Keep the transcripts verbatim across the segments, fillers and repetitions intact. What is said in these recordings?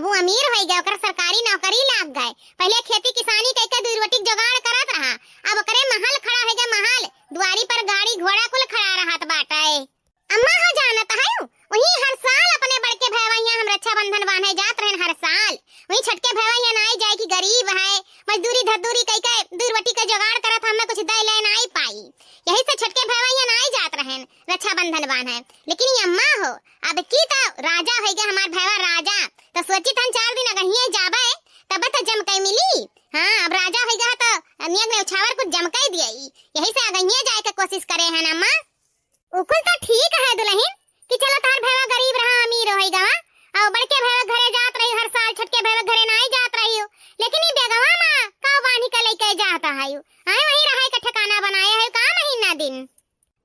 उ अमीर होइ गए, ओकर सरकारी नौकरी लाग गए। पहिले खेती किसानी कइके दुइ रोटी के जुगाड़ करत रहा, अब ओकरे महल खड़ा होइ गए, महल। दुआरी पर गाड़ी घोड़ा कुल खड़ा रहत बाटे। अम्मा हो जानत हउ, वही हर साल अपने बड़के भैया हियाँ हम रक्षाबंधन बान्हे जात रहेन हर साल। वही छोटके भैया हियाँ नाई जाए कि गरीब है, मजदूरी धजदूरी कइके दुइ रोटी के जुगाड़ करत, हमें कुछ दे ले नाई पाई। यही से छोटके भैया हियाँ नाई जात रहेन रक्षाबंधन बान्हे। लेकिन ये अम्मा हो, अब की तो राजा होइ गए हमार भैया राजा, तो सोची तन चार दिन अगहिए जाबे, तब तो जमकई मिली। हाँ, अब राजा होइ गए तो नेग नेउछावर कुछ जमकई दिए, यही से अगहिए जाए के कोशिश करे हैं ना अम्मा। उ कुल तो ठीक है दुलहिन कि चलो तोहार भैया गरीब रहा अमीर होइ गवा, और बड़के भैया घरे जात रही हर साल, छोटके भैया घरे नाई जात रही हो, लेकिन ई बेगवा मा का बान्ही के लइके जात है? आए वहीं रहे के ठिकाना बनाए है का महीना दिन?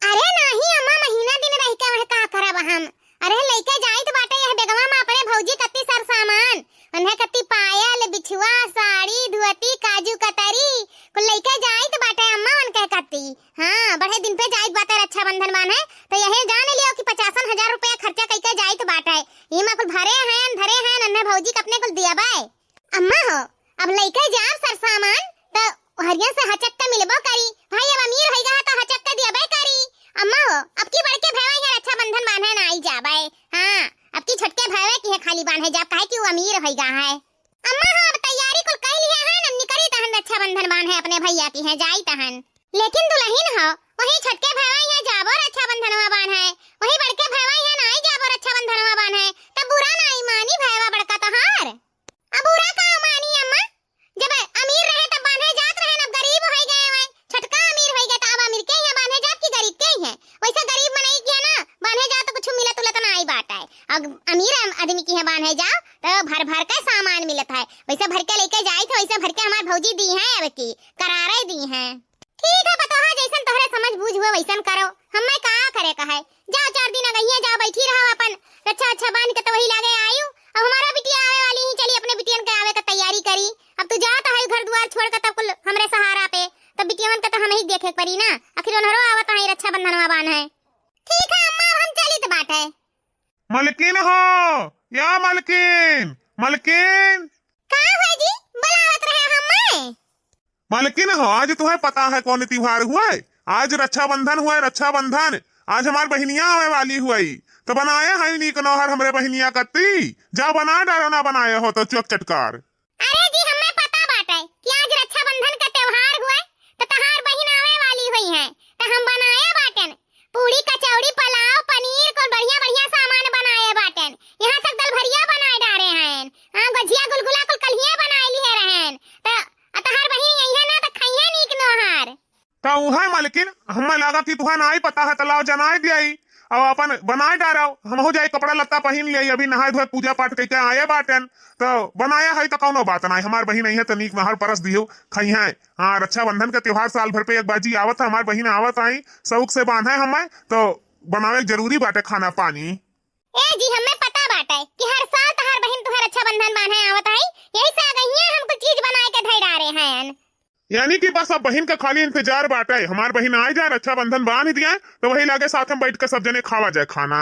अरे नाही अम्मा, महीना दिन रह के वह का करब हम? अरे लइके जाइत बाटे यह बेगवा मा अपने भौजी कत्ती सर सामान, उन्हें कत्ती पायल, बिछुआ, साड़ी, धोती, काजू कतरी, कुल लइके जाइत बाटे अम्मा उनके कत्ती। हाँ, बड़े दिन पे जाइत बाटे रक्षाबंधन बान्हे, तो यही जान लियो कि पचासन हजार रुपया खर्चा कइके जाइत बाटे। ई मा कुल भरे हैं, धरे हैं, उन्हें भौजी के अपने कुल दियाबे। अम्मा हो, अब लइके जाब सर सामान, तो हरिया से हचक के मिलबो करी। भाई अब अमीर होइ गया तो हचक के दियाबे करी। अम्मा हो, अब की बड़के भैया यहाँ रक्षाबंधन बान्हे ना आई जाबे। हाँ, अब की छोटके भैया की है खाली बान्हे जाब, काहे कि वो अमीर होइ गया है। अम्मा हो, अब तैयारी कुल कइ लिहे हैं, अब निकरी तहन रक्षाबंधन बान्हे अपने भैया की है, जाई तहन। लेकिन दुलहिन हो, वही छोटके भैया यहाँ जाबो रक्षाबंधनवा बान्हे, वही बड़के भैया यहाँ नाई जाबो रक्षाबंधनवा बान्हे, तब बुरा नाई मानी भैया बड़का तोहार। अब बुरा का मानी अम्मा, जब अमीर रहे तब बान्हे जात रहे, अब गरीब होइ गए हैं, छोटका अमीर होइ गए, तो अब अमीर के यहाँ बान्हे जाब कि गरीब के यहाँ? वैसे गरीब मनई के यहाँ ना बान्हे जाओ तो कुछ मिलत उलत ना आई बाटे। अब अमीर आम-, आदमी के यहाँ बान्हे जाओ तो भर भर के सामान मिलत है, वैसे भर के लइके जाइत है, वैसे भर के हमार भौजी दी हैं, अब की करारे दी हैं। ठीक है पतोहा, जैसन तोहरे समझ बूझ हुए वैसन करो, हमें का करे कहे। जाओ चार दिन अगहिया जाओ, बैठी रहो अपन, रक्षा अच्छा बांध के तो वही लागे आयु। अब हमारा बिटिया आवे वाली ही, चली अपने बिटियन के आवे का तैयारी करी। अब तू जात है घर दुआर छोड़ के तब कुल हमरे सहारा पे, तब बिटियवन के तो हम ही देखे के पड़ी ना, आखिर उन्हरो आवत है रक्षाबंधनवा बान्हे। ठीक है अम्मा, अब हम चलित बाटे। मलकिन हो, या मलकिन, मलकिन। का हुआ जी, बुलावत रहे हमें? मलकिन हो, आज तुम्हें पता है कौन त्योहार हुआ है? आज रक्षाबंधन हुआ है, रक्षाबंधन। आज हमार बहिनिया आवे वाली हुई, तो बनाए है नीक नौहर हमरे बहिनिया कत्ती। जा बना डारो, ना बनाए हो तो चुक चटकार। अरे जी, हमें पता बाटे कि आज रक्षाबंधन का त्योहार हुए, तो तहार बहिन आवे वाली हुई है, तो हम बनाए बाटन पूड़ी, कचौड़ी, पुलाव, पनीर, कुल बढ़िया बढ़िया सामान बनाए बाटन। यहाँ तक दलभरिया बनाए डारे हैं, हाँ, गुझिया गुलगुला कुल कल्हिए बनाए लिए रहेन। तो आ तहार बहिन यही है ना, तो खइहे नीक नोहार। तो उहे मलकिन, हमें लगा कि तुहे नाई पता है, तो लाओ जनाए दियाई। अब अपन बनाए डारो, हमहू जाई कपड़ा लत्ता पहिन लियाई, अभी नहाए धोए पूजा पाठ कइके आए बाटन, तो बनाया है तो कौनो बात नाई। हमार बहिन आई है तो नीक नहर परस दियो, खइहे। हाँ, रक्षाबंधन का त्योहार साल भर पे एक बाजी आवत है, हमार बहिन आवत आई, शौक से बांधे हमें, तो बनावे जरूरी बाटे खाना पानी। ए जी, हमें पता बाटे कि हर साल तहार बहिन तुहे रक्षाबंधन बांधे आवत आई, यही से आ गई है, हम कुछ चीज बनाए के धई डारे हैं। यानी कि बस अब बहिन का खाली इंतजार बाटे, हमार बहिन आए जाए, रक्षाबंधन बांध दिया, तो वही लागे साथ में बैठ के सब जने खावा जाए खाना।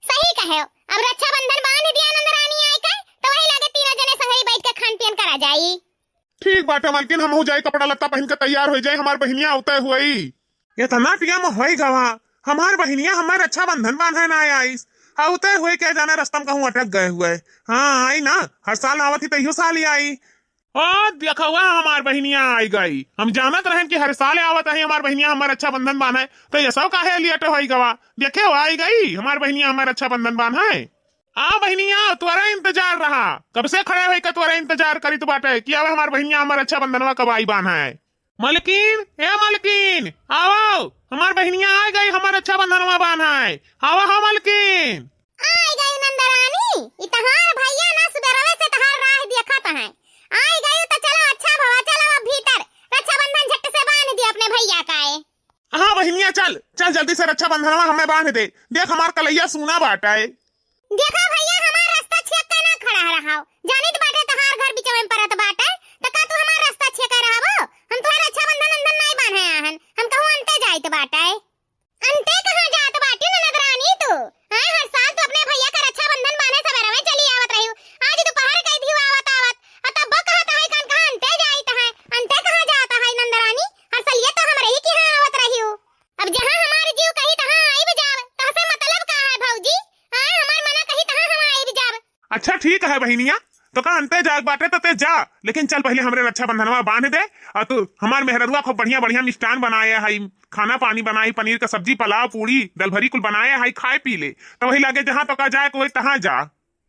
सही कहे, अब रक्षाबंधन बांध दिया नंदरानी आए के, तो वही लागे तीनों जने संगही बैठ के खान पियन करा जाई। ठीक बाटे मलकिन, हमहू जाई कपड़ा लत्ता पहिन के तैयार हो जाए, हमार बहिनिया उतय हुई। इतना टिया में होई गवा, हमार बहिनिया हमार रक्षाबंधन बांधे ना आइस। आ उतय हुए के जाने रस्ता में कहूँ अटक गए हुए। हाँ, आई ना, हर साल आवत ही तो इहो साल ही आई। ओ, देखा हुआ हमार बहिनिया आई गई। हम जानत रहन कि हर साल आवत है हमार बहिनिया हमार रक्षाबंधन बांधे, तो ये सब काहे लेट होई गवा? देखे हो, आई गई हमार बहिनिया हमार रक्षाबंधन बांधे। आ बहिनिया, तोरा इंतजार रहा, कब से खड़े होई के तोरा इंतजार करित बाटे कि अब हमार बहिनिया हमार रक्षाबंधनवा कब आई बांधे। मलकिन, ए मलकिन, आवो, हमार बहिनिया आ गई, हमार रक्षाबंधनवा बान्हाए। आवा हो मलकिन। आ गई नंदरानी, ई तहार भैया ना सुबेरवे से तहार राह देखत हैं। आ गई तो चलो, अच्छा भवा, चलो अब भीतर, रक्षाबंधन झट से बांध दे अपने भैया का। ए। हाँ बहिनिया, चल, चल जल्दी से रक्षाबंधनवा हमें बांध दे। देख हमार कलैया सूना बाटा है। देखा भैया, हमार रास्ता छेक के ना खड़ा रहा। जानित बाटे तहार घर बिचवे में परत बाटे, त का तू हमार रास्ता छेके रहबो? हम तोहार रक्षाबंधन अंधन नाई बांधे आहन, हम कहूँ अंते जाइत बाटे। अंते कहाँ जात बाटी ननद रानी तू? आए हर साल तू अपने भैया का रक्षाबंधन बांधे सबेरवे चली आवत रही, आज दोपहर के अच्छा ठीक है बहिनिया, तो का अंते जाए बाटे तो ते जा, लेकिन चल पहिले हमरे रक्षाबंधनवा बांध दे। और तू हमार मेहररुआ खूब बढ़िया बढ़िया मिष्ठान बनाए है, खाना पानी बनाई, पनीर का सब्जी, पुलाव, पूड़ी, दलभरी कुल बनाए है, खाए पी ले। तो वही लागे जहाँ तो का जाए को वही तहाँ जा।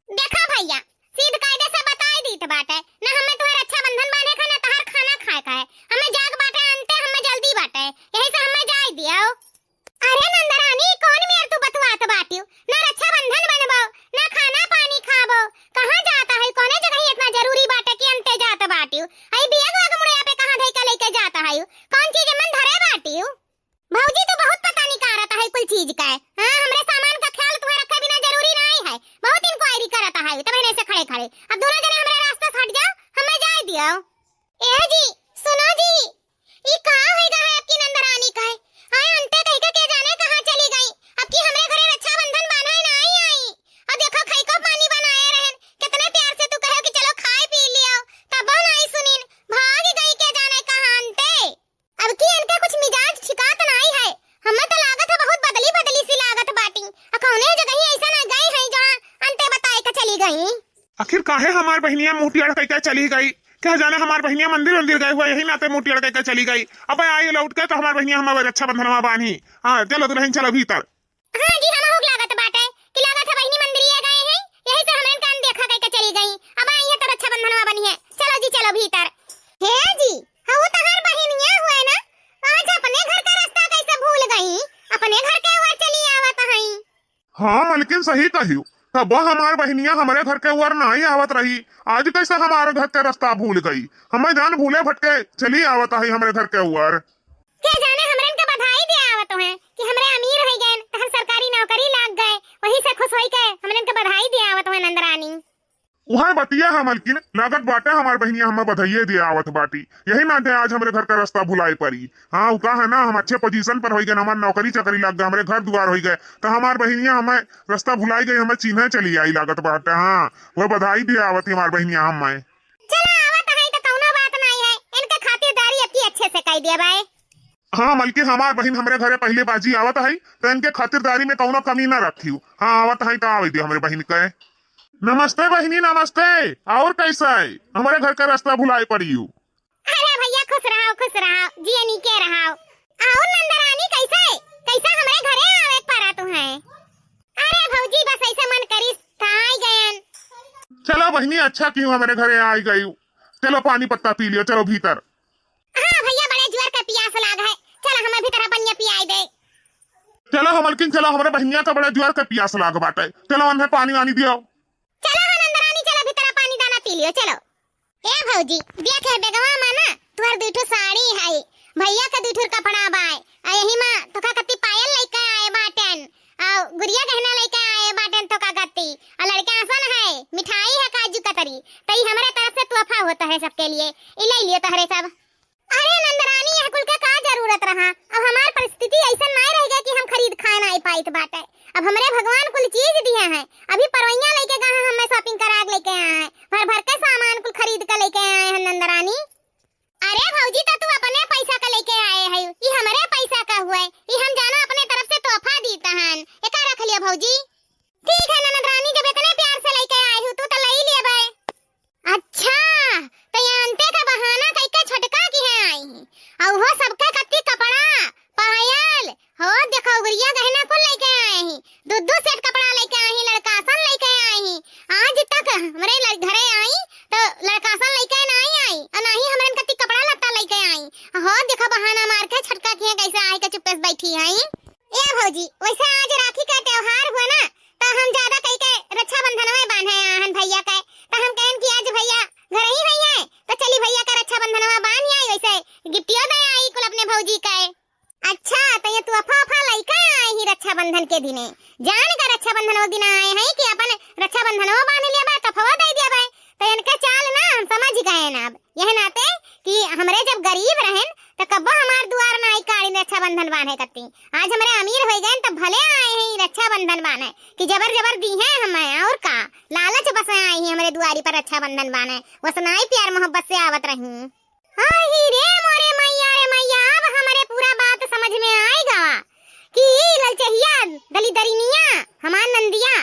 देखा भैया, सीध कायदे से बताई दीत बाटे, ना हमें तुहार रक्षाबंधन बांधे का, ना तहार खाना खाए का है। हमें जाग बाटे अंते, हमें जल्दी बाटे, यही से हमें जाए दियो। अरे नंदरानी, कौन मेर तू बतुआत बाटियो? ना रक्षाबंधन बनबो, ना खाना पानी खाबो। कहाँ जाता है? कौने जगह इतना जरूरी बाटे कि अंते जात बाटियो? आई बियग वग मुड़िया पे कहाँ धई के लेके जाता है? कौन चीज मन धरे बाटियो? भौजी, तू बहुत पता निकारत है कुल चीज का। हाँ, हमरे सामान का ख्याल तुम्हें रखे बिना जरूरी नहीं है। बहुत इंक्वायरी करत है, तब नहीं से खड़े खड़े। अब दोनों जने हमरे रास्ता से हट जाओ, हमें जाए दियो। ए जी, सुनो जी, ई का होई गा है आपकी नंदरानी का है? आए अंते कह के, के जाने कहाँ चली गई। अब की हमरे घरे रक्षाबंधन बांधे ना आई आई। और देखो, खई को पानी बनाए रहन, कितने प्यार से तू कहे कि चलो खाए पी लियो, तब ना आई सुनीन, भाग गई के जाने कहाँ अंते। अब की इनके कुछ मिजाज ठिकात नाई है। हमें तो लागत है बहुत बदली बदली सी लागत बाटी। आ कौने जगह ऐसा ना गई है जहाँ अंते बताए के चली गई। आखिर काहे हमार बहिनिया मुंह टेढ़ कइके चली गई? क्या जाने हमार बहिनिया मंदिर वंदिर गए हुआ, यही नाते मुंह टेढ़ कइके चली गई। अब आई लौट के तो हमार बहिनिया हमारे रक्षाबंधनवा बांधी। हाँ चलो दुल्हन चलो भीतर। हाँ जी, हम हुक लागत बाटे कि लागत है बहिनी मंदिरिया गए हैं, यही से हमरे कान देखा कइके चली गई। अब आई है तो रक्षाबंधनवा बनी है। चलो जी चलो भीतर। हे जी, हाँ वो तहार बहिनिया हुए ना, आज अपने घर का रास्ता कैसे भूल गई? अपने घर के ओर चली आवत हई। हाँ मलकिन सही कहियो, तब हमार बहिनिया हमरे घर के ओर नाई आवत रही, आज कैसे हमारे घर के रास्ता भूल गई? हमें जान भूले भटके चली आवत है हमरे घर के ओर। के जाने हमरन के बधाई दे आवत हैं कि हमरे अमीर हो गए, तहन सरकारी नौकरी लाग गए, वही से खुश होई के हमरन के बधाई दे आवत हैं नंदरानी। उहे बतिया है मलकिन, लागत बाटे हमार बहिनिया हमें बधाइये दे आवत बाटी, यही नाते आज हमरे घर का रास्ता भुलाए पड़ी। हाँ, उ का है ना, हम अच्छे पोजीशन पर होई गए, हमार नौकरी चाकरी लग गए, हमरे घर दुआर होई गए, तो हमार बहिनिया हमें रास्ता भुलाई गई, हमें चिन्हे चली आई लागत बाटे। हाँ, वह बधाई दे आवत ही हमार बहिनिया हमें। चलो आवत है तो कौनो बात नहीं है, इनके खातिरदारी अब की अच्छे से कई दिया बाय। हाँ मलकिन, हमार बहिन हमरे घरे पहले बाजी आवत है, तो इनके खातिरदारी में कौनो कमी ना रखियो। हाँ आवत है तो आवे दे हमरे बहिन के। नमस्ते बहिनी नमस्ते, और कैसा है? हमरे घर का रास्ता भुलाए पड़ियो। अरे भैया खुश रहो खुश रहो, जिए नीके रहो। और नंदरानी कैसा है? कैसा हमरे घरे आवे पड़ा तुम्हें? अरे भौजी बस ऐसे मन करिस तो आई गयन। चलो बहिनी अच्छा कियो हमरे घरे आई गई। चलो पानी पत्ता पी लियो, चलो भीतर। हाँ भैया, बड़े जुआर का पियास लाग है, चलो हमें भी तरह पनिया पियाई दे। चलो हो मलकिन, चलो, हमरे बहिनिया का बड़े जुआर का पियास लाग बाटे, चलो उन्हें पानी वानी दियो। चलो हो नंदरानी, चलो भी तरह पानी दाना पी लियो, चलो। ए भौजी, देख है बेगवा में ना तुहर दुई ठो साड़ी है, भैया का दुई ठो कपड़ा बाय, आ यही में तोका कत्ती पायल लेके आए बाटेन, आ गुड़िया गहना लेके आए बाटेन तोका कत्ती, आ लड़के आसन है, मिठाई है काजू कतरी, तो ई हमरे तरफ से तोहफा होता है सबके लिए, ई ले लियो तहरे सब। अरे नंदरानी, यह कुल के का जरूरत रहा? अब हमार परिस्थिति ऐसन नाय रह गया कि हम खरीद खाए नाय पाइत बाटे। अब हमरे भगवान कुल चीज दिए हैं। अभी परवैया लेके गए हैं, हमें shopping करा के लेके आए हैं, भर भर के सामान कुल खरीद के लेके आए हैं नंदरानी। अरे भौजी, तो तू अपने पैसा का लेके आए है, ई हमरे पैसा का हुए, ई हम जानो अपने तरफ से तोहफा दीत हन, एका रख लियो भौजी। ठीक है ननद रानी, जब इतने प्यार से लेके आए हो तू तो ले लेबे। अच्छा, तो ये अंते का बहाना कइके छोटका की है आई ही, और वो सबके कत्ती कपड़ा, पायल, हो देखो गुड़िया गहना कुल लेके आए ही, दो दो set कपड़ा लेके आए ही, लड़का सन लेके आए ही। आज तक हमरे लड़-, घरे आई तो लड़का सन लेके ना आई, आई और ना ही हमरे कत्ती कपड़ा लत्ता लेके आई। हो देखो बहाना मार के छोटका की है कैसे आए के चुप्पे से बैठी आई। ए भौजी, वैसे आज राखी का त्योहार हुआ ना, तो हम ज्यादा कई के रक्षाबंधनवा बांधे आहन भैया के, तो हम कहन कि आज भैया घर ही हुई है, तो चली भैया का रक्षाबंधनवा बांध आई, वैसे गिफ्टियो दे आई कुल अपने भौजी के। अच्छा, तो ये तोहफा वफा लइका आए ही रक्षाबंधन के दिने, जान का रक्षाबंधन वो दिन आए हैं कि अपन रक्षाबंधनवा बांध लेबे, तोहफा दे देबे, तो इनके चाल ना हम समझ गए ना। अब यह नाते कि हमरे जब गरीब रहन तो कब्बो हमार दुआर ना आई काड़ी रक्षाबंधन बांधे कत्ती। आज हमरे अमीर हो गए तो भले आए हैं रक्षाबंधन बांधे कि जबर जबर दी हैं हमें, और का लालच बस आए हैं हमरे दुआरी पर रक्षाबंधन बांधे, वसनाई प्यार मोहब्बत से आवत रही। हाय ही रे मोरे मैया रे मैया, अब हमरे पूरा बात समझ में आए गवा कि ई ललचहिया दलिदरिनिया हमार नंदिया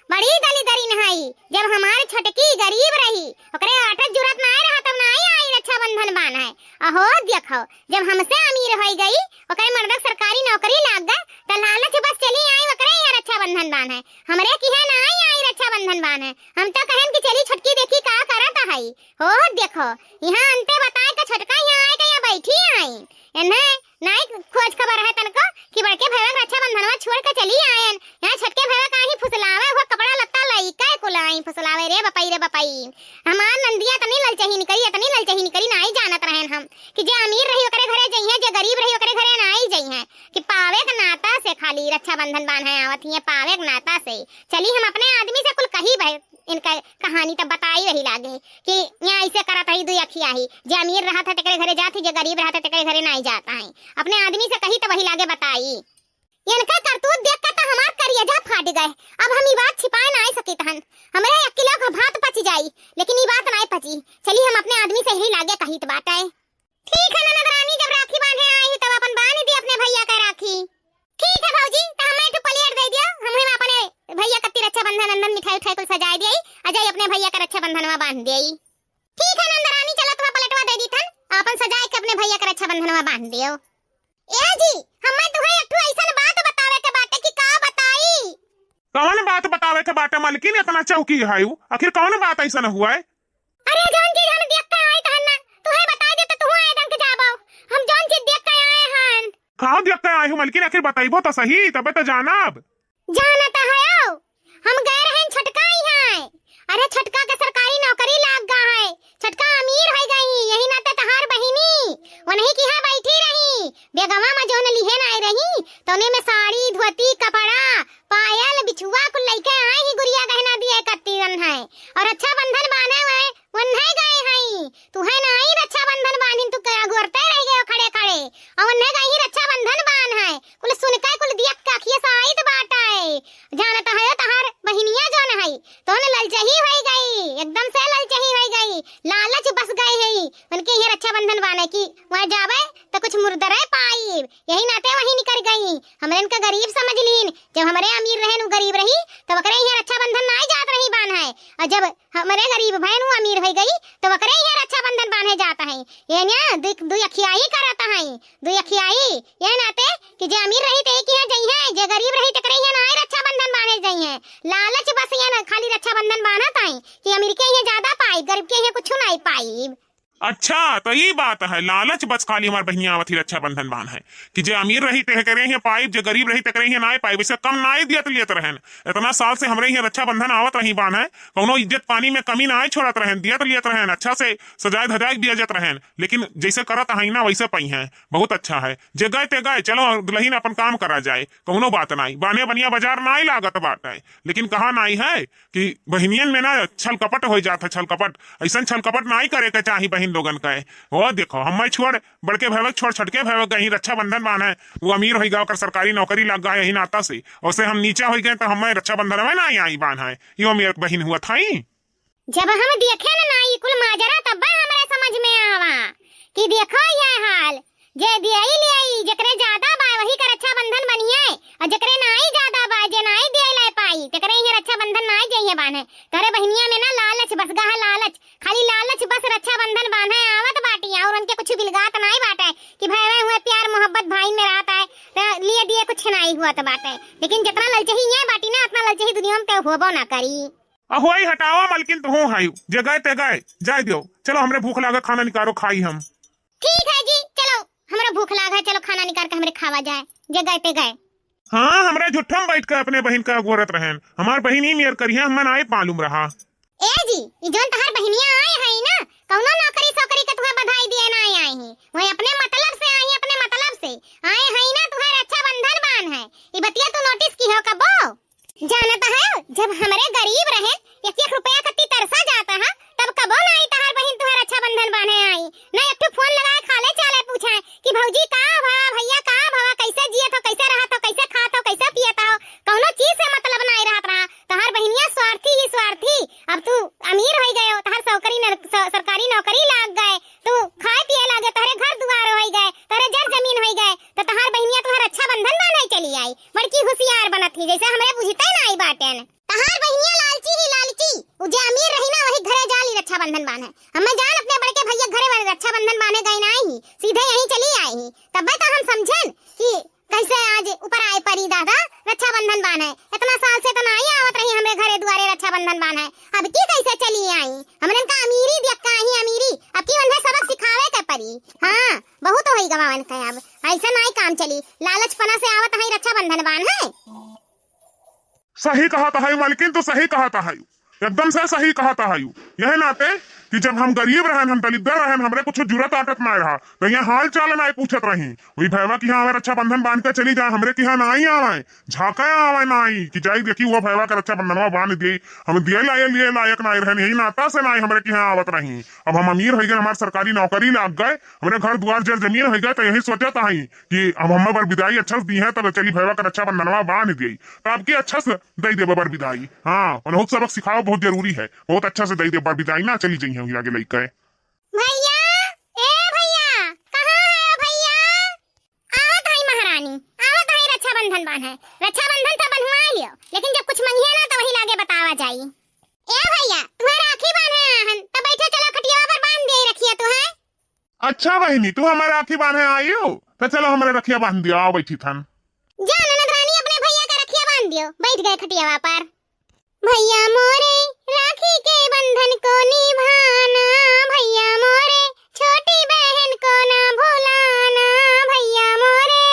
बड़ी दलिदरिन हई। जब हमार छोटकी गरीब रही, ओकरे आटा जुरत नाई रहा, तब नाई आई रक्षाबंधन बान्हे। अहो देखो, जब हमसे अमीर होई गई, ओकरे मर्दक सरकारी नौकरी लाग गए, त लालच बस चली आई ओकरे यहाँ रक्षाबंधन बान्हे। हमरे किहे नाई आई रक्षाबंधन बान्हे। हम तो कहेन कि चली छोटकी देखी का करत हई। हो देखो, यहाँ अंते बताए के छोटका यहाँ आए के यहाँ बैठी आई। एन्हे नाई खोज खबर है तनको कि बड़के भैया के रक्षाबंधनवा छोड़ के चली आयन। यहाँ छोटके भैया का ही फुसलावे हुआ कपड़ा लत्ता लइका कुल आई फुसलावे रे बपई रे बपई। हमार नंदिया इतनी ललचही निकरी, इतनी ललचही निकरी, नाई जानत रहन हम कि जे अमीर रही ओकरे घरे जइहे, जे गरीब रही ओकरे घरे नाई जइहे। कि पावे के नाता से खाली रक्षाबंधन बान्हे आवत हिये, पावे के नाता से। चली हम अपने आदमी से कुल कही भाई इनका कहानी तब बताई रही लागे कि यहाँ ऐसे करत रही दुई अखियाही, जे अमीर रहत है तेकरे घरे जात ही, जे गरीब रहत है तेकरे घरे नाई जात है। अपने आदमी से कही तो वही लागे बताई। इनका करतूत देख के तो हमार करियजा फाट गए। अब हम ई बात छिपाए नाई सकित हन। हमरे एक किलो का भात पच जाई, लेकिन ई बात नाई पची। चली हम अपने आदमी से यही लागे कहित बाटे। ठीक है ननद रानी, जब राखी बांधे आई तब अपन बांध दी अपने भैया का राखी। ठीक है भौजी, तो हमें एक ठो plate दे दियो, हम अपने भैया कत्ती रक्षाबंधन अंदन मिठाई उठाई कुल सजाए दिए, आ जाई अपने भैया का रक्षाबंधनवा बांध दिए। ठीक है नंद रानी, चलो तुम्हें प्लेटवा दे दी थन, अपन सजाए के अपने भैया का रक्षाबंधनवा बांध दियो। ए जी, हमें तुम्हें एक ठो ऐसन बात बतावे के बाटे कि का बताई। कौन बात बतावे के बाटे मलकिन, इतना चौकी है? आखिर कौन बात ऐसन हुआ है? अरे जौन चीज हम देख के आए तहन ना, तुहे बता दे तो तुहू आए दंक जाबो। हम जौन चीज देख के आए हन। का देख के आए हो मलकिन, आखिर बताइबो तो सही, तबे तो जानब। जानत हयो, हम गए रहन छोटका इहाँ। अरे छोटका के सरकारी नौकरी लाग गा है, छोटका अमीर हो गई, यही नाते तहार बहिनी उन्हीं की यहाँ बैठी रही। बेगवा में जौन लिहे नाई रही, तौने में साड़ी, धोती, कपड़ा, पायल, बिछुआ कुल लइके आए ही, गुरिया गहना दिए कत्ती रन है। और रक्षाबंधन बांधे हुए उन्हें गए हई, तुहे नाई रक्षाबंधन बांधिन, तू क्या गोरते रह गए खड़े खड़े। और उन्हें गई ही रक्षाबंधन बांध है, कुल सुन के कुल दिया के अखिए से आइत बाटे। जानत है तहार बहिनिया जौन है, तौन ललचही होई गई, एकदम से ललचही होई गई, लालच बस गए है उनके ये रक्षाबंधन बांधे की वहाँ जावे तो कुछ मुर्दरे पाई, यही नाते वही निकल गई। हमरे इनका गरीब समझ लीन, जब हमरे अमीर रहन उ गरीब रही, तब ओकरे यहाँ रक्षाबंधन नाई जात रही बांधे, और जब हमरे गरीब भैन उ अमीर हो गई, तब ओकरे यहाँ रक्षाबंधन बांधे जात है। ये ना दु, दु अखियाई करत है, दु अखियाई। ये नाते कि जे अमीर रही ते के यहाँ जइहे, जे गरीब रही तेकरे यहाँ नाई रक्षाबंधन बांधे जइहे। लालच बस ये ना खाली रक्षाबंधन बांधत है कि अमीर के यहाँ ज्यादा पाई, गरीब के यहाँ कुछ नाई पाई। अच्छा, तो ई बात है, लालच बस खाली हमार बहिनिया आवत ही रक्षाबंधन बांधे कि जे अमीर रही तेकरे यहाँ पाइब, जे गरीब रही तेकरे यहाँ नाई पाइब, वैसे कम नाई दियत लियत रहन। इतना साल से हमरे यहाँ रक्षाबंधन आवत रही बांधे, कौनो इज्जत पानी में कमी नाई छोड़त रहन, दियत लियत रहन, अच्छा से सजाए धजाए दिया जात रहन। लेकिन जैसे करत है ना वैसे पइहे, बहुत अच्छा है। जे गए ते गए, चलो दुल्हन अपन काम करा जाए, कौनो बात नाई। बाने बनिया बाजार नाई लागत बाटे, लेकिन कहा नाई है कि बहिनियन में ना छल कपट हो जात है, छल कपट। ऐसन छल कपट नाई करे के चाही बहिन लोगन के। वो देखो, हमें छोड़, बड़के भैया छोड़, छोटके भैया कहीं रक्षाबंधन बांधे, वो अमीर हो गया, ओकर सरकारी नौकरी लग गया यही नाता से, ओसे हम नीचा हो गए तो हमें रक्षाबंधन में नाई आई बांधे। यो मेरे बहिन हुआ था। जब हम देखे न नाई कुल माजरा तब हमरे समझ में आवा कि देखो ये हाल, जे दियाई ले आई, जेकरे ज्यादा बा वही का रक्षाबंधन बनिए, और जेकरे नाई ज्यादा बा, जे नाई दियाई लाए पाई, तेकरे यहाँ रक्षाबंधन नाई जइहे बांधे। तोरे बहिनिया में ना लालच बस गा है, लालच, खाली लालच बस रक्षाबंधन बांधे आवत बाटी, और उनके कुछ बिलगात नाई बाटे कि भाई हुए प्यार मोहब्बत भाई में रहत है, तो लिए दिए कुछ नाई हुआ तो बाटे। लेकिन जितना ललचही ये बाटी ना, उतना ललचही दुनिया में केहू होबो ना करी। अहोई हटावा मलकिन, तो हो हाई, जे गए ते गए, जाए दियो। चलो हमरे भूख लागे, खाना निकारो, खाई हम। ठीक है जी, चलो हमरो भूख लाग है, चलो खाना निकाल के हमरे खावा जाए, जे गए ते गए। हाँ, हमरा झूठम बैठ के अपने बहिन का अगोरत रहन। हमार बहिन ही मेर करिया, हमें नाई मालूम रहा। ए जी, ई जौन तहार बहिनिया आए है ना, कौनो नौकरी सोकरी के तुहे बधाई दिए ना आए हैं, वही अपने मतलब से आई, अपने मतलब से आए है ना, तुहे रक्षाबंधन बांध है। ई बतिया तू नोटिस की हो कबो? जानत है, जब हमरे गरीब रहे, एक एक रुपया कत्ती तरसा जात है, तब कबो नाई तहार बहिन तुहे रक्षाबंधन बांधे आई, ना एक ठो फोन लगाए खाले चाले पूछे कि भौजी का भवा, भैया का भवा, कैसे जियत हो, कैसे रहत हो, कैसे खात हो, कैसे पियत हो, कौनो चीज से मतलब नाई रहत रहा। तहार बहिनिया स्वार्थी ही स्वार्थी। अब तू अमीर हो गए हो, तहार सौकरी नर-, स-, सरकारी नौकरी लाग गए, तू खाए पिए लागे, तोहरे घर दुआर हो गए, तोहरे जर जमीन हो गए, तो तहार बहिनिया तुहार रक्षाबंधन बांधे चली आई। बड़की होशियार बनत ही, जैसे हमरे बुझते नाई बाटेन। तहार बहिनिया लालची ही लालची। रक्षाबंधन बान्हे। हमें जान अपने बड़के भैया घरे रक्षाबंधन बान्हे गए नाई ही, सीधे यहीं चली आई ही। तब्बे तो हम समझेन कि कैसे आज ऊपर आए परी दादा, रक्षाबंधन बान्हे। इतना साल से तो नाई आवत रही हमरे घरे दुआरे रक्षाबंधन बान्हे, अब की कैसे चली आई? हमरे का अमीरी दियक्का ही अमीरी, अब की उन्हें सबक सिखावे के परी। हाँ, बहुत होई गवावन के, अब ऐसा नाई काम चली। लालचपना से आवत है रक्षाबंधन बान्हे। सही कहत है मालकिन, तू सही कहत है, एकदम से सही कहत है। यह नाते कि जब हम गरीब रहन, हम दलिद्दर रहन, हमरे कुछ जुरत आटत नाय रहा, तो यह हाल चाल नाय पूछत रही। वही भैवा कि हाँ, रक्षाबंधन बांध के चली जाए, हमरे कि हाँ नाई आवे, झांके आवे नाई कि जाई देखी वो भैवा के रक्षाबंधनवा बांध दिए। हम दिए लाए लिए लायक नाय रहन, यही नाता से नाई हमरे कि हाँ आवत रही। अब हम अमीर हो गए, हमार सरकारी नौकरी लाग गए, हमरे घर दुआर जर जमीन हो गए, तो यही सोचत हई कि अब हमें बर विदाई अच्छा से दी है, तब चली भैया का रक्षाबंधनवा बांध दिए, तो आपके अच्छा से दे दे बर विदाई। हाँ, उन्हों सबक सिखाओ बहुत जरूरी है, बहुत अच्छा से दे दे बर विदाई, ना चली जाइए आगे लइके। भैया, ए भैया, कहाँ है भैया? आवत है महारानी, आवत है रक्षाबंधन बांधे, रक्षाबंधन तो बंधवा लियो, लेकिन जब कुछ मंगिए ना तो वही लागे बतावा जाई। ए भैया, तुम्हें राखी बांधे आहन, तो बैठे चलो खटियावा पर बांध दे रखिए तुम्हें। अच्छा बहिनी, तू हमार राखी बांधे आई हो, तो चलो हमारे रखिया बांध दियो, आओ बैठी थन। जा ननद रानी, अपने भैया का रखिया बांध दियो, बैठ गए खटियावा पर। भैया मोरे राखी के बंधन को निभाना, भैया मोरे छोटी बहन को ना भुलाना, भैया मोरे।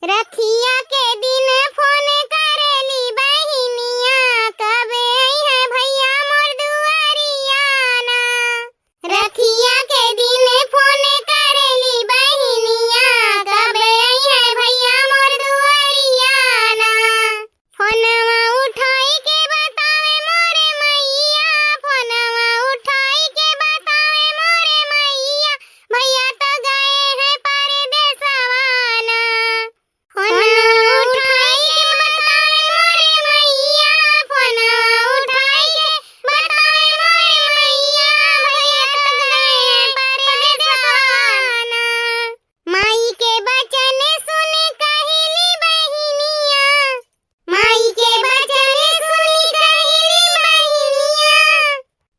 रखिया के दिन फोन करेली बहिनिया, कब आई है भैया मोर दुआरिया ना। रखिया के दिन फोन करेली बहिनिया, कब आई है भैया मोर दुआरिया ना। फोनवा उठाई के बतावे मोरे मैया, फोनवा उठाई के बतावे मोरे मैया, भैया तो गए हैं परदेसवा ना। फोनवा उठाई के बतावे मोरे मैया, फोनवा उठाई के बतावे मोरे मैया, भैया तो गए परदेसवा ना। माई के बचन सुन कहली बहिनिया, माई के बचन सुन कहली बहिनिया,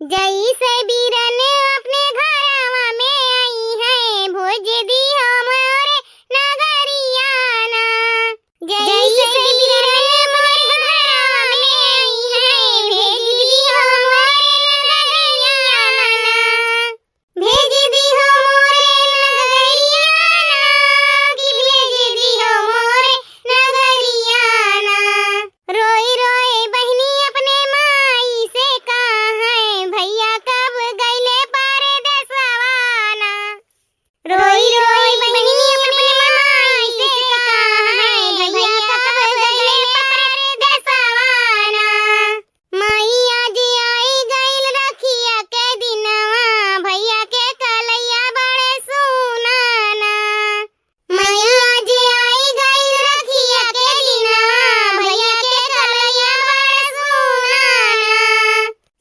जैसे बीरन अपने घरवा में आई है, भेज दिहो मोरे नगरिया ना। जैसे बीरन मोरे घरवा में आई है, भेज दिहो मोरे नगरिया ना। भेज दिहो मोरे नगरिया ना, कि भेज दिहो मोरे नगरिया ना। रोई रोई बहिनी अपने माई से कहे, भैया कब गइले परदेसवा ना। रोई रोई बहिनी अपने माई से कहे, भैया कब गइले परदेसवा ना। माई आज आई गइल रखिया के दिनवा, भैया के कलैया बड़े सुनाना। माई आज आई गइल रखिया के दिनवा, भैया के कलैया बड़े सुनाना।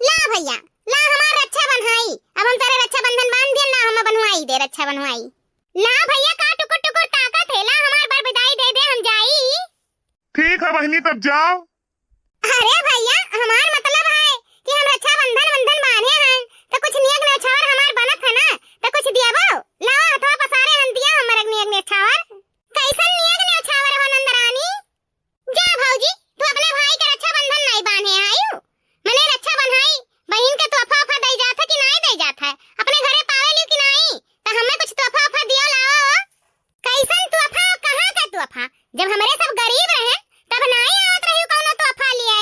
ला भैया, ला हमार रक्षा बन्हाई, अब हम तोरे रक्षाबंधन बांध दिए, ला हम बन्हवाई दे रक्षा बन्हवाई। ला भैया का टुकुर टुकुर ताकत है, ला हमार बर विदाई दे दे, हम जाई। ठीक है बहिनी, तब जाओ। अरे भैया, हमार मतलब है कि हम रक्षाबंधन वंधन बांधे हैं, तो कुछ नियग नेछावर हमार बनत है ना, तो कुछ दियाबो। लाओ हथवा पसारे हन, दिया हमार नियग नेछावर। कैसन नियग नेछावर हो नंदरानी? जा भौजी, तू अपने भाई के रक्षाबंधन नहीं बांधे आयु, मने रक्षा बन्हाई, बहिन के तोहफा उफा दई जात है कि नाई दई जात है, अपने घरे पावे लियो कि नाई, तो हमें कुछ तोहफा उफा दियो लाओ। कैसन तोहफा, कहाँ का तोहफा? जब हमरे सब गरीब रहे, तब नाई आवत रही कौनो तोहफा लिए।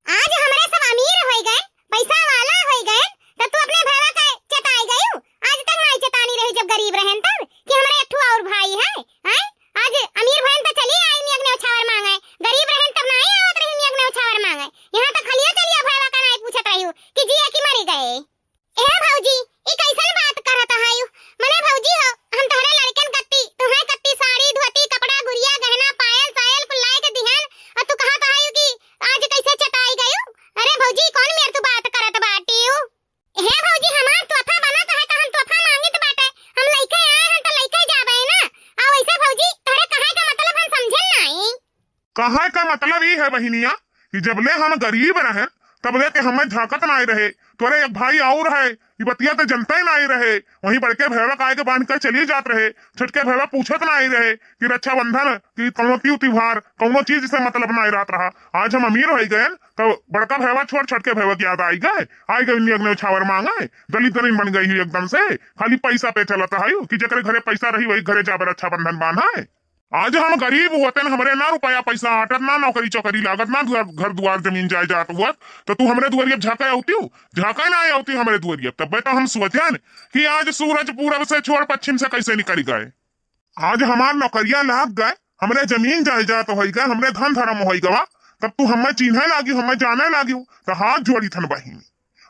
आज हमरे सब अमीर होई गए, पैसा वाला होई गए, तब तू अपने भावा का चताई गयू। आज तक नाई चतानी रही जब गरीब रहन तब कि हमरे एक ठो और भाई है, हैं? आज अमीर भयन तो चली आई नियग नेछावर मांगे, गरीब रहन तब नाई आवत रही नियग नेछावर मांगे। यहाँ तो खलियो चलिया भावा का नाई पूछत रही कि जिए कि मरी गए। ए भौजी, ई कैसन बात करत हयू? मने भौजी हो, हम तोहरे लड़कन कत्ती, तुम्हें कत्ती साड़ी, धोती, कपड़ा, गुरिया, गहना, पायल, सायल कुल लाए के दिहन, और तू कहत हयू कि आज कैसे चटाई गयू? अरे भौजी, कौन मेर तू बात करत बाटियू? हे भौजी, हमार तोहफा बनत है तो हम तोहफा मांगित बाटे, हम लइके आए हन तो लइके जाबे ना। आ वैसे भौजी, तोहरे कहे का मतलब हम समझेन नाई। कहे का मतलब ई है बहिनिया कि जबले हम गरीब रहे तब लेके हमें झांकत नाई रहे। तोरे एक भाई और है, ई बतिया तो जनता ही नाई रहे। वहीं बड़के भैया का आगे बांध कर चली जात रहे। छोटके भैया पूछत नाई रहे कि रक्षाबंधन कि कौनो तीव त्योहार, कौनो चीज से मतलब नाई रहत रहा। आज हम अमीर हो गए, तो बड़का भैया छोड़ छोटके भैया की याद आई गए, आई गए उन्हीं अग्नि उछावर मांगे। दलित दलिन बन गई हुई एकदम से, खाली पैसा पे चलत है कि जेकरे घरे पैसा रही वही घरे जाबे रक्षाबंधन बांधे। आज हम गरीब होते न, हमरे ना रुपया पैसा आटत, ना नौकरी चौकरी लागत, ना दुआर, घर दुआर जमीन जायदाद हुआ, तो तू हमरे दुआरिया झांका आउती हूँ, झांका ना आउती हमरे दुआरिया। तब तो हम सोचेन कि आज सूरज पूरब से छोड़ पश्चिम से कैसे निकल गए। आज हमार नौकरिया लाग गए, हमरे जमीन जायदाद होई गए, हमरे धन धर्म होई गवा, तब तू हमें चीन्हे लागी, हमें जाने लागी, तो हाथ जोड़ी थन बहिनी,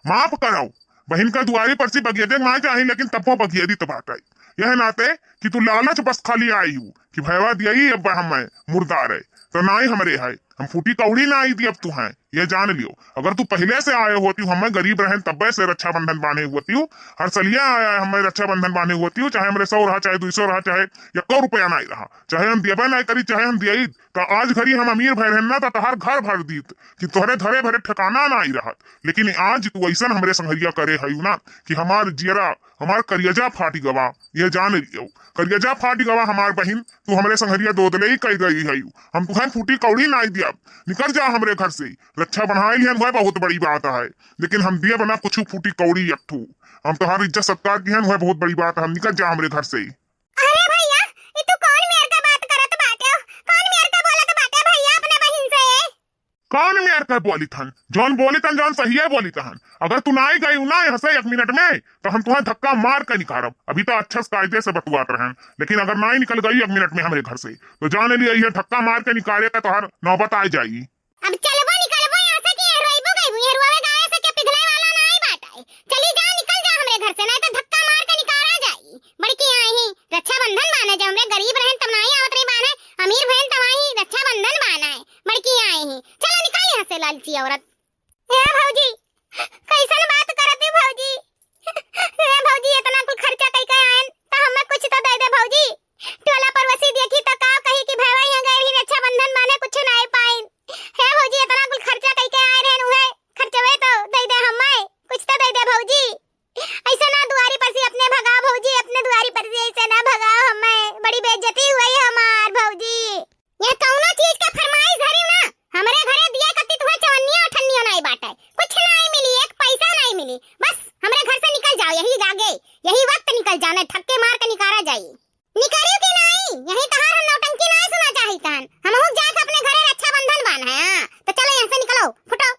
माफ करौ। बहिन का दुआरी पर से बगियदे ना चाही, लेकिन तब्बो बगियदी तो बात आई। यह नाते कि तू लालच बस खाली आई हूँ कि भैवा दियई अब हमें मुर्दा रहे, तो नाई हमरे है, हम फूटी कौड़ी ना आई दी अब तू है। ये जान लियो, अगर तू पहले से आए होती, हमें गरीब रहन तब्बे से रक्षाबंधन बांधे होती हूँ, हर सलिया आया है, हमें रक्षाबंधन बांधे होती हूँ, चाहे हमरे सौ रहा, चाहे दो सौ रहा, चाहे यक्को रुपया नाई रहा, चाहे हम देबे नाई करी, चाहे हम दियई, तो आज घरी हम अमीर भय रहन ना, तो तोहार घर भर दीत कि तोहरे धरे भरे ठिकाना नाई रहत। लेकिन आज तू ऐसन हमरे संघरिया करे हयू ना कि हमार जियरा, हमार करियजा फाटी गवा। ये जान लियो, करियजा फाटी गवा हमार बहिन, तू हमरे संघरिया दोदले ही कह गई हयू। हम तुहें फूटी कौड़ी नाई दिया, निकल जा हमरे घर से। रक्षा बनाए लिहन हुए बहुत बड़ी बात है, लेकिन हम दिए बना कुछ फूटी कौड़ी एक ठू। हम तोहार इज्जत सत्कार किहन हुए बहुत बड़ी बात है, निकल जा हमरे घर से। अरे भैया, ई तू कौन मेर का बात करत बाटे हो? कौन मेर का बोलत बाटे भैया अपने बहिन से? कौन मेर का बोली थन? जौन बोली थन, जौन सही है बोली थन। अगर तू नाई गई ना यहाँ से एक मिनट में, तो हम तुम्हें धक्का मार के निकारब। अभी तो अच्छा से कायदे से बतुआत रहन, लेकिन अगर नाई निकल गई एक मिनट में हमरे घर से, तो जान लिया ये धक्का मार के निकाले का तोहार नौबत आ जाई। अब चलबो निकलबो यहाँ से कि यहाँ रोइबो गइबो? यहाँ रोवे गावे से के पिघले वाला नाई बाटे। चली जा, निकल जा हमरे घर से, नाई तो धक्का मार के निकारा जाई। बड़की आई ही रक्षाबंधन बान्हे, जब हमरे गरीब रहन तब नाई आवत रही बान्हे, अमीर भयन तब आई ही रक्षाबंधन बान्हे। बड़की आई ही, चलो निकल यहाँ से लालची औरत। ए भौजी, कैसन बात करत है भौजी? ए भौजी, इतना कुल खर्चा कई के आयन, तो हमें कुछ तो दे दे भौजी। टोला पड़ोसी देखी तो का कही कि भैया यहाँ गए रही रक्षाबंधन बान्हे, कुछ नाई पाइन। हे भौजी, इतना कुल खर्चा कई के आए रहन, उहे खर्चवे तो दे दे हमें, कुछ तो दे दे भौजी। ऐसे ना दुआरी पर से अपने भगाओ भौजी, अपने दुआरी पर से ऐसे ना भगाओ हमें, बड़ी बेइज्जती हुई हमार भौजी। ये कौनो चीज के फरमाइश धरी ना, हमरे घरे दिए कत्ती तुहे चवन्नियो अठन्नियो नाई बाटे, कुछ नाई मिली, एक पैसा नाई मिली। बस हमरे घर से निकल जाओ, यही जागे, यही वक्त निकल जाओ, नहीं धक्के मार के निकारा जाई। निकरियो कि नाई, यही तहार हम नौटंकी नाई सुना चाहित हन। हमहू जाके अपने घरे रक्षाबंधन बान्हे, हाँ, तो चलो यहाँ से निकलो, फुटो।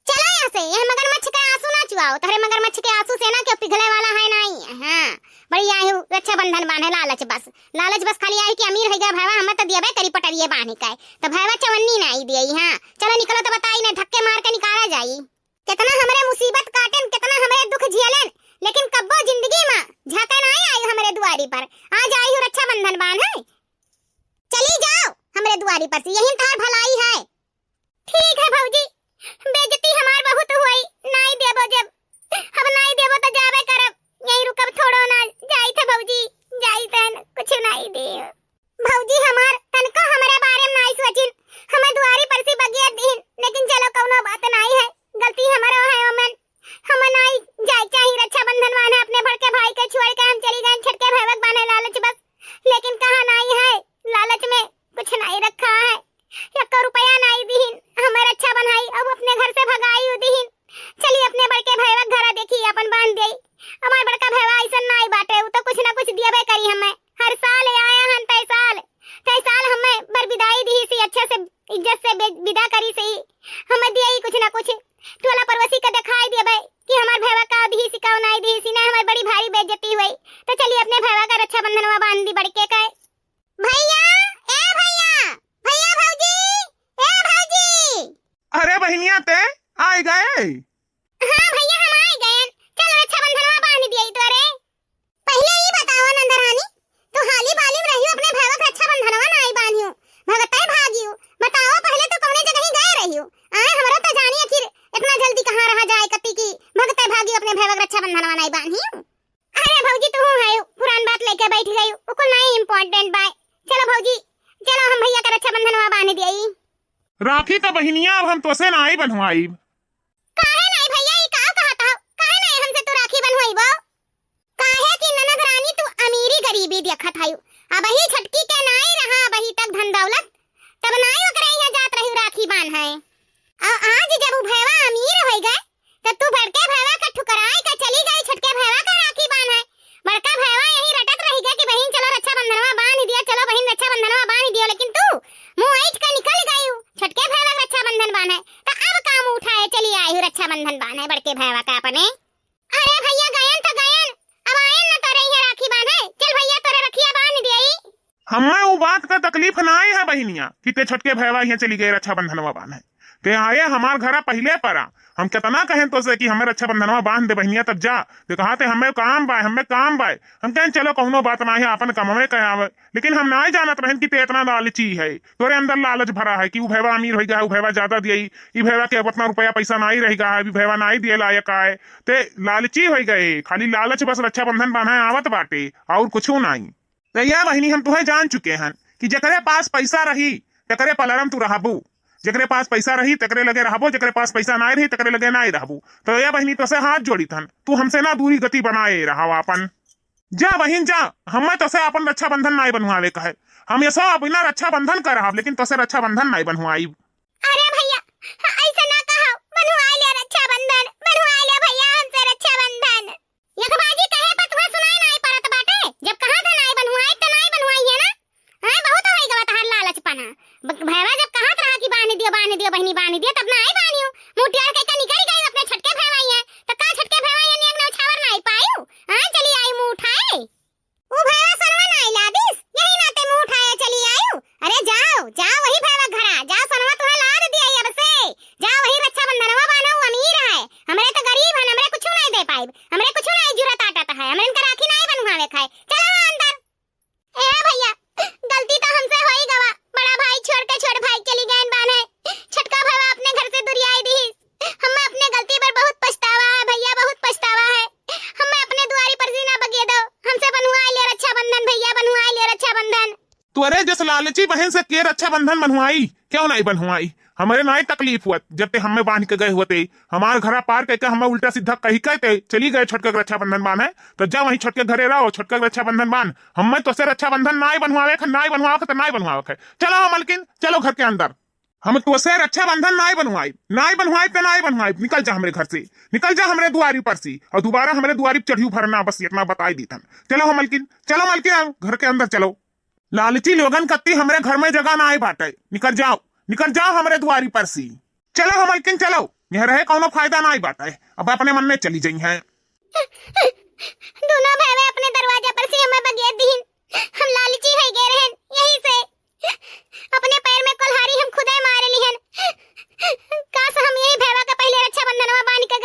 चलो यहाँ से, यह मगरमच्छ के आंसू ना चुआओ, तोहरे मगरमच्छ के आंसू से ना केहू पिघले वाला है नाई। हाँ, बड़ी आई हूँ रक्षाबंधन बान्हे, लालच बस, लालच बस खाली आई कि अमीर है गया भावा, हमें तो दियबे करी पटरिए बान्हे का, तो भावा चवन्नी नाई दियई। हाँ, चलो निकलो तो बताई ना, धक्के मार के निकाला जाई। कितना हमरे मुसीबत काटेन, कितना हमरे दुख झेलेन, लेकिन कब्बो जिंदगी में झांके नाई आई हमरे दुआरी पर। आज आई हूँ रक्षाबंधन बान्हे। चली जाओ हमरे दुआरी पर से, यही तहार भलाई है। ठीक है भौजी, बेइज्जती हमार बहुत हुई, नाई देबो जब, अब नाई देबो तो जाबे करब, यहीं रुकब थोड़ो ना, जाई थे भौजी, जाई थे, कुछ नाई दे। भौजी हमार तनको हमरे बारे में नाई सोचिन, हमें दुआरी पर से बगिया दीन, लेकिन चलो कौनो बात नाई है, गलती हमरो है ओमन, हम नाई जाए चाही रक्षाबंधन बान्हे अपने बड़के भाई के छोड़ के हम चली गए छोटके भैवक बान्हे लालच बस, लेकिन कहाँ नाई है, लालच में कुछ नाई रखा है। यक्को रुपया नाई दिहिन, हमें रक्षा बन्हाई, अब अपने घर से भगाई उ दिहिन। चली अपने बड़के भैवा के घरा देखी, अपन बांध देई। हमार बड़का भैवा अइसन नाई बाटे, उ तो कुछ ना कुछ दियबे करी हमें। हर साल आया हन तय साल, तय साल हमें बरबिदाई दिहिसी, अच्छे से इज्जत से बे-, विदा करिसी, हमें दियई कुछ ना कुछ। टोला पड़ोसी के देखाई दियबे कि हमार भैवा का दिहिसी, का नाई दिहिसी, ना हमार बड़ी भारी बेइज्जती हुई। तो चली अपने भैवा का रक्षाबंधनवा बांध दी बड़के के। भैया, ए भैया, भैया भौजी, ए भौजी। अरे बहिनिया ते आइ गए? हाँ भैया हम आइ गए। चल रक्षाबंधनवा बांध दिए तोरे। पहिले ई बताओ नंदरानी, तू हाली बाली में रहियो अपने भैया के रक्षाबंधनवा ना आई बांधियो। भगते भागियो। बताओ पहिले तू कौने जगह गए रहियो? आए हमरो तो जानी आखिर इतना जल्दी कहाँ रहा जाए कत्ती की भगते भागियो अपने भैया के रक्षाबंधनवा ना आई बांधियो। अरे भौजी, तू है पुरान बात लेके बैठ गई, उ कुल नहीं important बाय। चलो भौजी, चलो हम भैया का रक्षाबंधनवा बांध दिए। राखी तो बहिनिया अब हम तोसे नाई बंधवाइब। का रखत हयू। अबही छोटकी के नाई रहा, अबही तक धन दौलत, तब नाई ओकरे यहाँ जात रही राखी बान्हे। अउ आज जब उ भैवा अमीर होइ गए, तब तू बड़के भैवा का ठुकराए का चली गई छोटके भैवा का राखी बान्हे। बड़का भैवा यही रटत रहि गए कि बहिन चलो रक्षाबंधनवा बान्हि दियो, चलो बहिन रक्षाबंधनवा बान्हि दियो, लेकिन तू मुँह ऐठ के निकल गई हू छोटके भैवा का रक्षाबंधन बान्हे। तो अब का मुँह उठाए चली आई हू रक्षाबंधन बान्हे बड़के भैवा का अपने? अरे भैया गयन तो गयन, अब आयन न तोरे यहाँ राखी बान्हे। चल भैया तोरे रखिया बान्हि दियई। हम्मे उ बात का तकलीफ नाई है बहिनिया कि ते छोटके भैवा यहाँ चली गए रक्षाबंधनवा बान्हे। ते आए हमार घरा पहिले परा। हम केतना कहेन तोसे कि हमें रक्षाबंधनवा बान्ह दे बहिनिया तब जा। ते कहा ते हमें काम बाय, हमें काम बाय। हम कहेन चलो कौनो बात नाई है, आपन कमवे के आवे। लेकिन हम नाई जानत रहेन कि ते इतना लालची है। तोरे अंदर लालच भरा है कि उ भैवा अमीर होइ गया है, उ भैवा ज्यादा दियई, ई भैवा के अब उतना रुपया पैसा नाई रहि गया है, अभी भैवा नाई दिए लायक आए। ते लालची होइ गए, खाली लालच बस रक्षाबंधन बान्हे आवत बाटे, और कुछू नाई। तो या बहिनी हम तुहे जान चुके हन कि जेकरे पास पैसा रही, तेकरे पलरम तू रहबू। जेकरे पास पैसा रही, तेकरे लगे रहबो, जेकरे पास पैसा नाई रही, तेकरे लगे नाई रहबू। तो या बहिनी तोसे हाथ जोड़ित हन, तू हमसे ना दूरी गति बनाए रहा आपन। जा बहिन जा, हमें तोसे आपन रक्षाबंधन नाई बन्हवावे का है। हम ये सब बिना रक्षाबंधन का रहब, लेकिन तोसे रक्षाबंधन नाई बन्हवाई। अरे भैया, ऐसा ना कहो, बन्हवा लिया रक्षाबंधन, बन्हवा लिया भैया हमसे रक्षाबंधन। यखबाजी कहे पर तुम्हें सुनाई नाई पड़त बाटे, जब कहा था नाई बन्हवाई त नाई बन्हवाई है ना। हाँ, बहुत होई गवा तहार लालचपना। ब-, भैवा जब कहत रहा कि बान्हि दियो, बान्हि दियो, बहिनी बान्हि दियो, तब नाई बान्हियो। मुँह टेढ़ कइके निकल गई अपने छोटके भैवा ही है। त का छोटके भैवा ही है, नेग नौछावर नाई पायू? हाँ, चली आई मुँह उठाए। उ भैवा सोनवा नाई लादिस, यही नाते मुँह उठाए चली आयू। अरे जाओ, जाओ वही भैवा घरा, जाओ सोनवा तुम्हें लाद दिया अब से। जाओ वही रक्षाबंधनवा बान्हो, अमीर है। हमरे तो गरीब हन, हमरे कुछू नाई दे पाइब, हमरे कुछू नाई जुरत आटत है, हमरे इनका राखी नाई बन्हवावे खाए। चलो अंदर। ए भैया, गलती तो हमसे होई गवा। बड़ा भाई छोड़ के छोट भाई चली गए बान्हे। छोटका भैया अपने घर से दुरियाई दी। हमें अपने गलती पर बहुत पछतावा है भैया, बहुत पछतावा है। हमें अपने दुआरी पर जीना बगिए दो। हमसे बन्हवाई लियो रक्षाबंधन भैया, बन्हवाई लियो रक्षाबंधन। तोरे जस लालची बहन से के रक्षाबंधन बन्हवाई? क्यों नाई बन्हवाई? हमरे नाई तकलीफ हुअत, जब ते हमें बान्हि के गए हुअते, हमार घरा पार कइके हमें उल्टा सीधा कहि के ते चली गए छोटका के रक्षाबंधन बान्हे, तो जा वहीं छोटके घरे रहो, छोटका के रक्षाबंधन बान्ह, हमें तोसे रक्षाबंधन नाई बन्हवावे ख, नाई बन्हवावे ख, तो नाई बन्हवावे ख। चलो मलकिन, चलो घर के अंदर। हम तोसे रक्षाबंधन नाई बन्हवाई, नाई बन्हवाई तो नाई बन्हवाई, निकल जा हमरे घर से, निकल जा हमरे दुआरी पर से, और दोबारा हमरे दुआरी पर चढ़ियो भरना, बस इतना बताई दीथन। चलो मलकिन, चलो मलकिन, घर के अंदर चलो। लालची लोगन कत्ती हमरे घर में जगह नाई बाटे। निकर जाओ, निकर जाओ हमरे दुआरी पर से। चलो हो मलकिन, चलो, यहाँ रहे कौनो फायदा नाई बाटे। अब अपने मन में चली जइहैं। दोनों भैया अपने दरवाजा पर से हमें बगेर दीहिन। हम लालची होइ गए रहन, यही से अपने पैर में कुल्हारी हम खुदे मार लिहन। काश हम यही भैया का पहले रक्षाबंधनवा बांध के